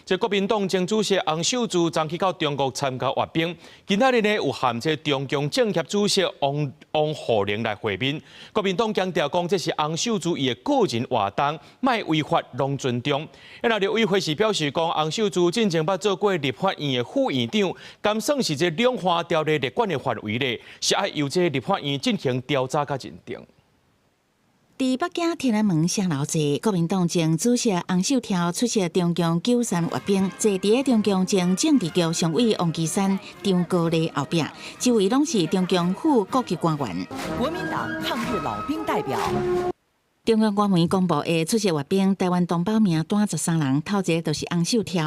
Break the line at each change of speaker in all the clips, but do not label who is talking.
這國民黨前主席洪秀柱昨去到中國參加閱兵，今仔日呢有和這中共政協主席王王滬寧來會面。國民黨強調講，這是洪秀柱伊的個人活動，莫違法攏尊重。那陸委會是表示講，洪秀柱進前捌做過立法院的副院長，敢算是這兩岸條例列管的範圍內，是愛由這立法院進行調查佮認定。
佇北京天安門城樓坐，國民黨前主席洪秀柱出席中共九三閱兵，坐佇咧中共前政治局常委王岐山、張高麗後壁，周圍攏是中共副國級官員。
國民黨抗日老兵代表。
中央官媒公布的出席閱兵，台灣同胞名單13人，頭一個就是洪秀柱。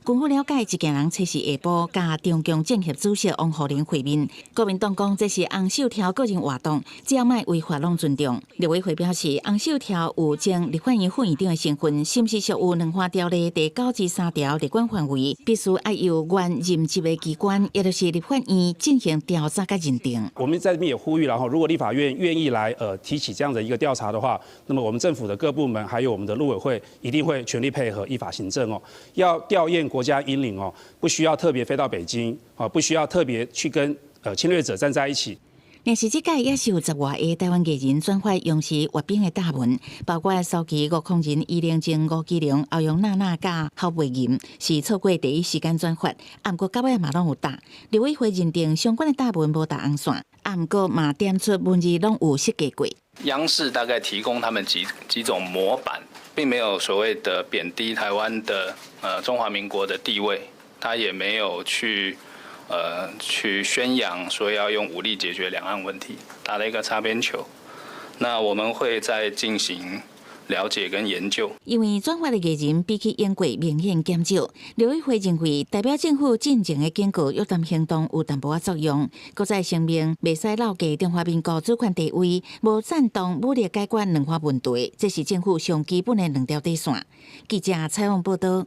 根據了解，一行人初四下晡，佮中共政協主席王滬寧會面。國民黨講這是洪秀柱個人活動，只要莫違法攏尊重。陸委會表示，洪秀柱有前立法院副院長的身份，是毋是屬於兩岸條例第93條列管範圍，必須愛由原任職的機關，也就是立法院進行調查佮認定。
我們在這邊也呼籲，然後如果立法院願意來提起這樣的一個調查的話，那麼我們政府的各部門還有我們的陸委會一定會全力配合，依法行政哦。要吊唁國家英靈哦，不需要特別飛到北京啊，不需要特別去跟侵略者站在一起。
若是這屆也是有10外個台灣藝人轉發央視閱兵的貼文，包括蘇其、吳慷仁、余寧靜、吳奇隆、歐陽娜娜佮侯佩岑，是錯過第一時間轉發，毋過到尾嘛攏有答。陸委會認定相關的貼文無踏紅線，毋過嘛點出文字攏有設計過。
央視大概提供他們幾種模板，並沒有所謂的貶低台灣的中華民國的地位，他也沒有去宣揚說要用武力解決兩岸問題，打了一個擦邊球。那我們會再進行了解跟研究。
因為轉發的藝人比起英國明顯減少，陸委會認為代表政府進前的警告約談行動有淡薄仔作用。閣再聲明，袂使漏記中華民國主權地位，無贊同武力解決兩岸問題，這是政府上基本的兩條底線。記者採訪報道。